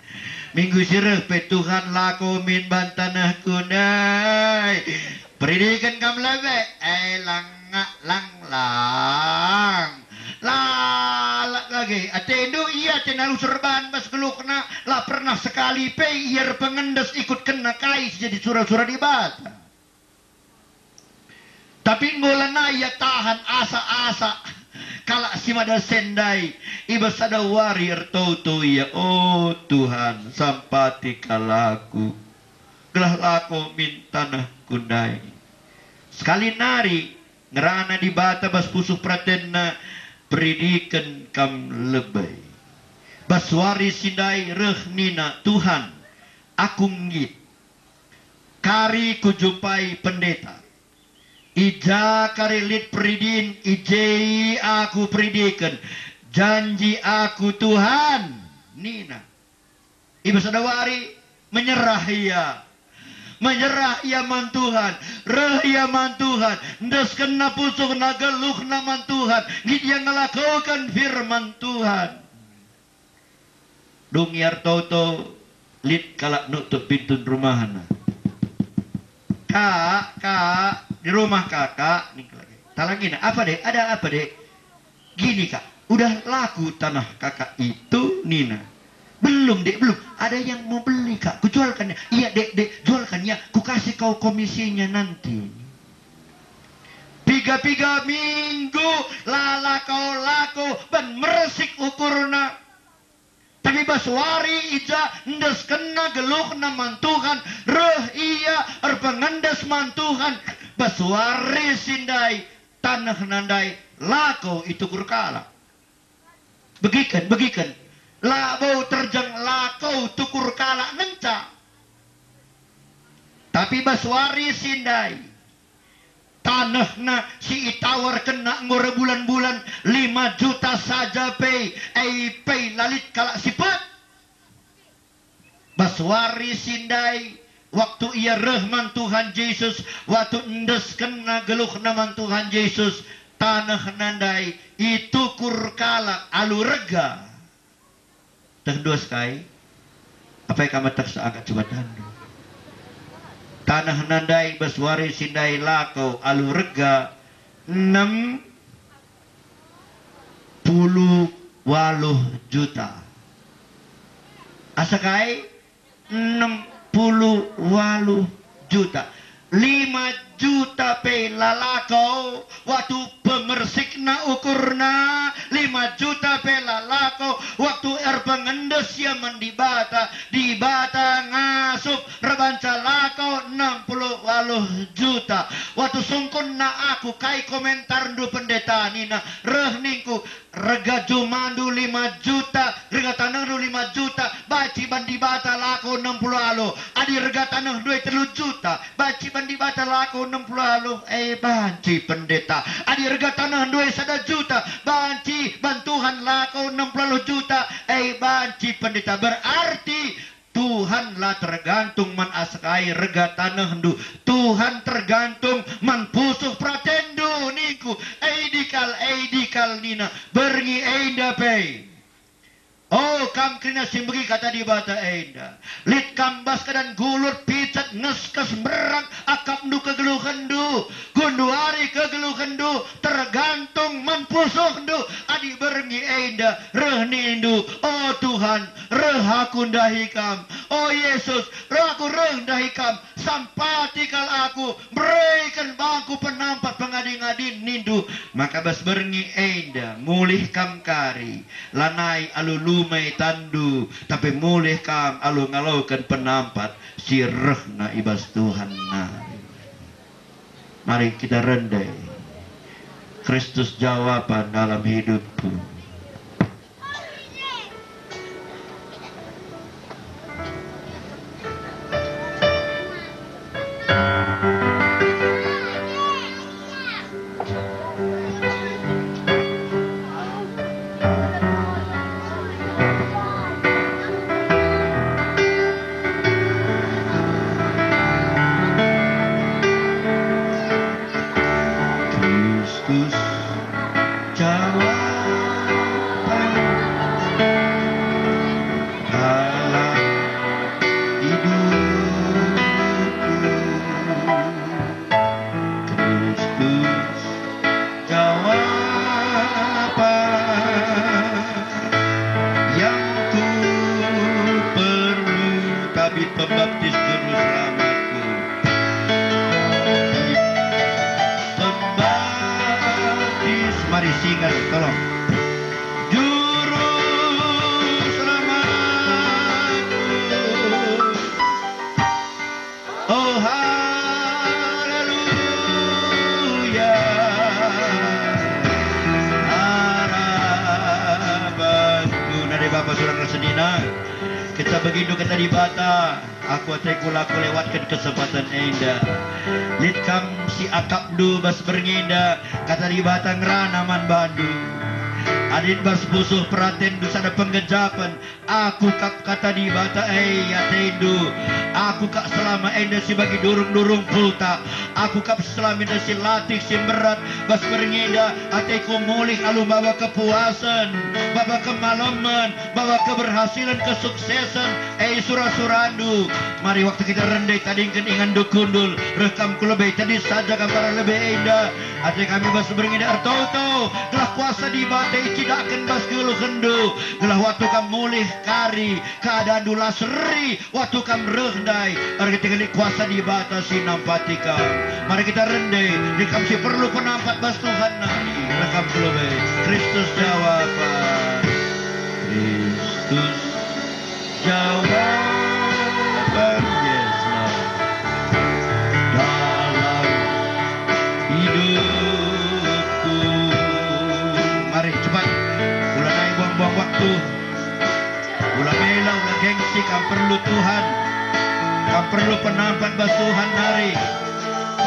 Minggu si reh pe, "Tuhan, lako min ban tanehku ndai, peridiken kam lebe." "Ai langa, lang, lang." Lalap bage. Atendu ia atena lusur ban bas geluhna, la pernah sekali pe ia erpengendes ikutkenna kai si jadi sura-sura Dibata. Tapi enggo lanai ia tahan asa-asa kalak si mada sen ndai. I bas sada wari ertoto ia, "O Tuhan, sampati kal aku, gelah lako min tanehku ndai." Sekali nari, ngerana Dibata bas pusuh peratenna, "Peridiken kam lebe." Bas wari si ndai reh nina, "Tuhan, aku nggit. Kari kujumpai pendeta. I ja kari lit peridin, i je aku peridiken. Janji aku, Tuhan," nina. I bas sada wari, menyerah ia. Menyerah ia man Tuhan. Reh ia man Tuhan. Endeskenna pusuhna, geluhna man Tuhan. Nggit ia ngelakoken firman Tuhan. Dung ia ertoto, lit kalak nuktuk pintun rumahna. "Kak, Kak, di rumah Kakak?" nina kalak e. "Talangina, apa, Dek? Ada apa, Dek?" "Gini, Kak, udah laku tanah Kakak itu," nina. "Belum, Dek, belum. Ada yang mau beli, Kak. Kujualkan ya." "Iya, Dek, Dek, jualkan ya. Kukasih kau komisinya nanti." Piga-piga minggu la lako-lako, ban mersik ukurna. Tapi bas wari i ja endeskenna geluhna man Tuhan, reh ia erpengendes man Tuhan, bas wari si ndai tanehna ndai lako itukur kalak. Begiken, begiken. Labo terjeng lako tukur kalak ngenca. Tapi bas wari si ndai, tanehna si itawarkenna enggo erbulan-bulan, lima juta saja pe, e pe la lit kalak si pet. Bas wari si ndai, waktu ia reh man Tuhan Jesus, waktu endeskenna geluhna man Tuhan Jesus, tanehna ndai itukur kalak alu rega. Teh duas kai? Apai kam meteh seangkat cubatandu? Tanehna ndai bas wari si ndai lako alu rega enem puluh waluh juta. Asa kai? Enem puluh waluh juta. Lima juta pe la lako, waktu pemersikna ukurna, lima juta pe la lako, waktu erpengendes ia man Dibata, Dibata ngasup erbanca lako enem puluh waluh juta. Waktu sungkunna aku, "Kai komentarndu, Pendeta?" nina, reh ningku, "Rega jumandu lima juta, rega tanehndu lima juta, banci ban Dibata lako enem puluh waluh. Adi rega tanehndu e telu juta, banci ban Dibata lako enem puluh waluh, e banci, Pendeta. Adi rega tanehndu e sada juta, banci ban Tuhan lako enem puluh waluh juta, e banci, Pendeta." Berarti Tuhan la tergantung man asa kai rega tanehndu. Tuhan tergantung man pusuh peratenndu, ningku. Edi kal, edi kal nina, berngi enda pe. O, kam kerina si mbegi kata Dibata enda. Lit kam bas keadaan gulut, picet, ngeskes, mberang, akapndu, kegeluhenndu, genduari kegeluhenndu, tergantung man pusuhndu. Adi berngi enda reh nindu, "O Tuhan, reh aku ndahi Kam. O Yesus, reh aku reh ndahi Kam. Sampati kal aku, bereken bangku penampat pengadi-ngadin," nindu. Maka bas berngi enda mulih kam kari, lanai alu lumai tanndu, tapi mulih kam alu ngaloken penampat si rehna i bas Tuhan nari. Mari kita rende. Kristus jawaban dalam hidupku. Kristus jawaban dalam hidupku. Kristus jawaban yang ku perlu, Tabit Pembaptis Juru Selamatku. Pembaptis, mari singet, tolong. Juru Selamatku. Oh, haleluya. Harapanku. Nari Bapa, Surat, Roh Senina. Kita begindu kata Dibata, aku ateku la kulewatken kesempatan enda. Lit kam si akapndu bas berngi enda, kata Dibata ngerana man bandu. Adin bas pusuh peratenndu sada penggejapen, Aku kap kata Dibata e i atendu. Aku kap selama enda si bagi durung-durung pultak. Aku kap selama enda si latih, si mberat. Bas berngi enda ateku mulih alu maba kepuasen, maba kemalemen, maba keberhasilen, kesuksesen, e i sura-surandu. Mari waktu kita rende tadingken inganndu kundul, reh kam ku lebe, tedis saja kam arah lebe enda. Ate kami bas berngi enda ertoto, gelah kuasa Dibata icidahken bas kegeluhenndu, gelah waktu kam mulih kari, keadaanndu la seri, waktu kam reh ndai, erkiteken lit kuasa Dibata si nampati kam. Mari kita rende, lit kam si perlu penampat bas Tuhan nari, reh kam ku lebe. Kristus jawaban. Kristus jawaban, yes, Lord, dalam hidupku. Mari cepat, ulanai buang-buang Ula mela, ula gengsi, kam perlu Tuhan. Kam perlu penampat bas Tuhan nari.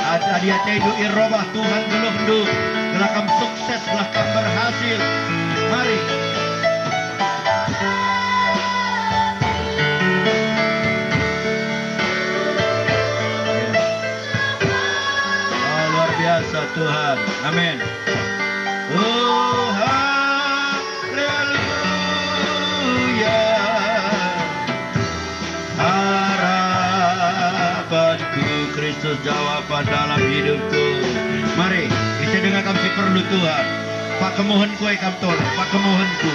Ad-, adi atendu erobah Tuhan geluhndu, gelah kam sukses, gelah kam berhasil. Mari. Oh, luar biasa Tuhan. Amin. Oh, haleluya. Harapanku Kristus jawaban dalam hidupku. Mari, ise denga kam si perlu Tuhan. Pakemuhenku e kam tole, pakemuhenku.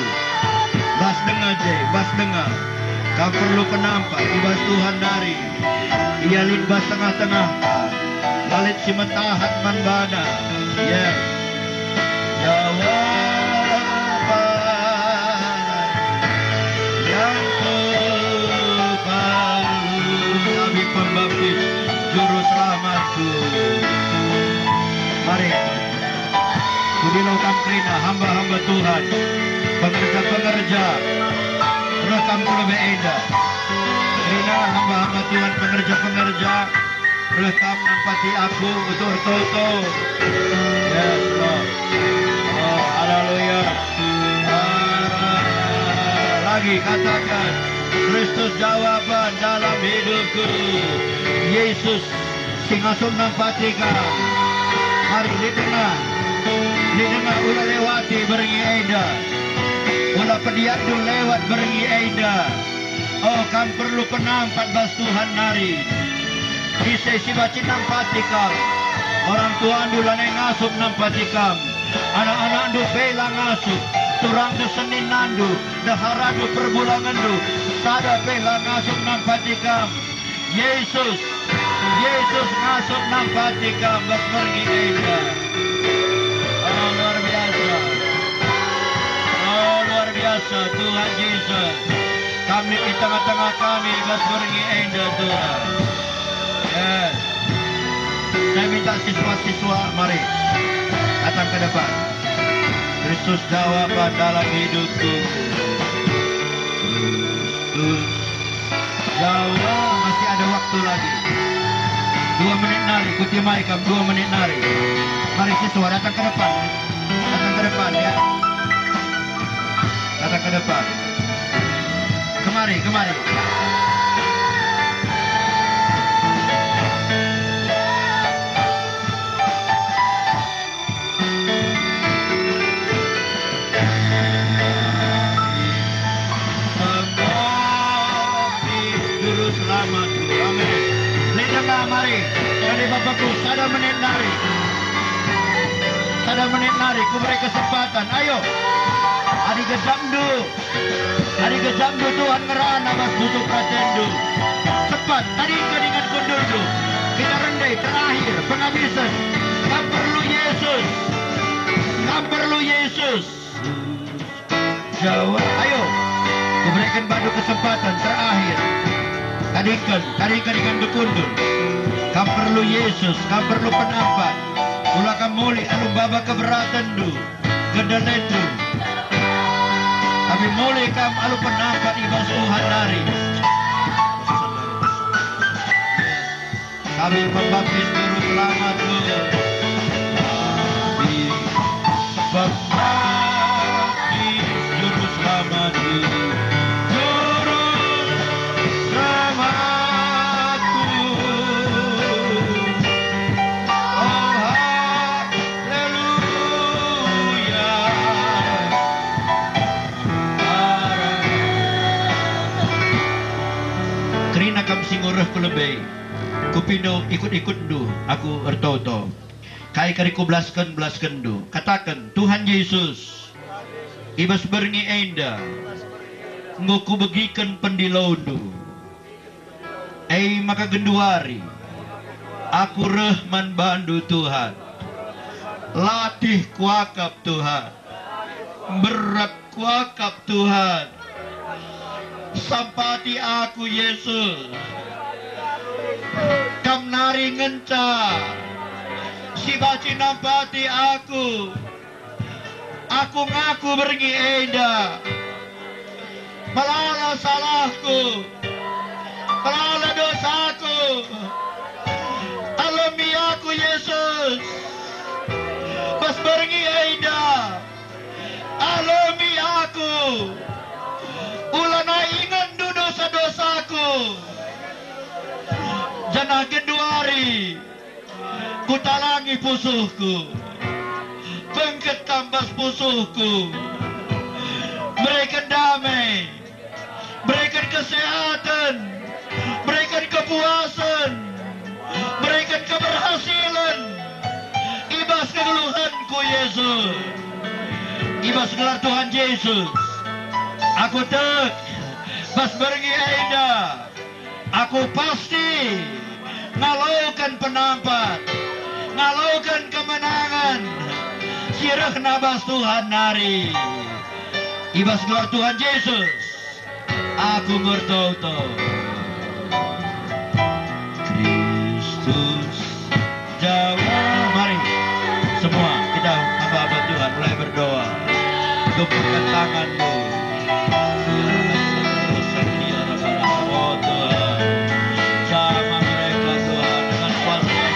Bas denga je, bas denga. Kam perlu penampat, i bas Tuhan nari. Ia lit bas tengah-tengahta, la lit si metahat man bana. Yes. Jawaban yang kuperlu, kami pembaptis, juru selamatku. Mari. Kudilo kam kerina hamba-hamba Tuhan, pengerja-pengerja, reh kam ku lebe enda. Kerina hamba-hamba Tuhan, pengerja-pengerja, reh kam nampati aku, utur toto. Yes, Lord. Oh, haleluya. Ah, lagi katakan, Kristus jawaban dalam hidupku. Yesus si ngasup nampati kam. Mari, lit denga. Lit denga, ula lewati berngi enda. Ula pediatndu lewat berngi enda. Oh, kam perlu penampat bas Tuhan nari. Ise si banci nampati kam? Orang tuandu lanai ngasup nampati kam. Anak-anakndu pe la ngasup. Turangndu, seninandu, ndeharandu, perbulangenndu, sada pe la ngasup nampati kam. Yesus, Yesus ngasup nampati kam bas berngi enda. Oh, luar biasa. Oh, luar biasa, Tuhan Jesus. Kam lit i tengah-tengah kami bas berngi enda, Tuhan. Yes. Saya minta siswa-siswa, mari datang ke depan. Kristus jawaban dalam hidupku. Kristus Jawa, masih ada waktu lagi. Dua menit nari, kutimai kam dua menit nari. Mari siswa datang ke depan. Datang ke depan, ya. Datang ke depan. Kemari, kemari. Juru Selamat. Amin. Lit denga, mari. Kade Bapakku, sada menit nari. Sada menit nari, kuberi kesempatan. Ayo. Adi gejapndu. Adi gejapndu Tuhan ngerana bas pusuh peratendu. Cepat, tadingken ingan kundulndu. Kita rende terakhir, pengabisen. Kam perlu Yesus. Kam perlu Yesus. Jawa, ayo. Kuberikan bandu kesempatan terakhir. Tadingken, tadingken ingan kundul. Kam perlu Yesus, kam perlu penampat. Ula kam mulih alu maba keberatenndu. Kedeletu. Tapi mulih kam alu penampat i bas Tuhan nari. Kami pembaptis Juru Selamat. Kami pembaptis Juru Selamat. Juru Selamatku. Oh, Haleluya. Kerina kam si nggo reh ku lebe, kupindo ikut-ikutndu aku ertoto. Kai kari kubelasken, belaskenndu. Kataken, "Tuhan Yesus, i bas berngi enda enggo kubegiken pendilondu." E maka genduari aku reh man bandu, Tuhan. Latih kuakap, Tuhan. Berat kuakap, Tuhan. Sampati aku, Yesus. Kam nari ngenca si banci nampati aku. Aku ngaku berngi enda. Melala salahku, melala dosaku. Alomi aku, Yesus, bas berngi enda. Alomi aku, ulana ingenndu dosa-dosaku, janah genduari kutalangi pusuhku. Bengket kam bas pusuhku. Mereken damai, mereken kesehatan, mereken kepuasen, mereken keberhasilen i bas kegeluhenku, Yesus. I bas gelar Tuhan Yesus, aku tek bas berngi enda. Aku pasti ngaloken penampat, ngaloken kemenangan si rehna bas Tuhan nari. I bas gelar Tuhan Yesus, aku mertoto. Kristus Jawa. Mari, semua kita hamba-hamba Tuhan mulai berdoa. Gemparkan tanganmu. Oh Tuhan, jamah mereka, Tuhan, dengan kuasa-Mu.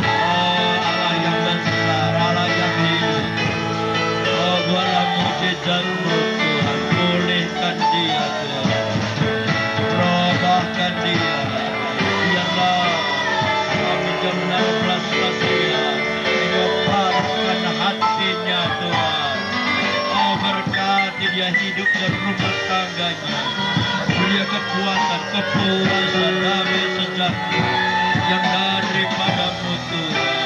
Oh Allah yang besar, Allah yang hidup. Oh, buatlah mujizat-Mu, Tuhan. Pulihkan dia, Tuhan. Robohkan dia. Biarlah kami jam enam belas Masehi menggeparkan hatinya, Tuhan. Oh, berkati dia hidup dan rumah tangganya. Beri kekuatan, kepuasan, damai sejahtera yang daripada-Mu, Tuhan.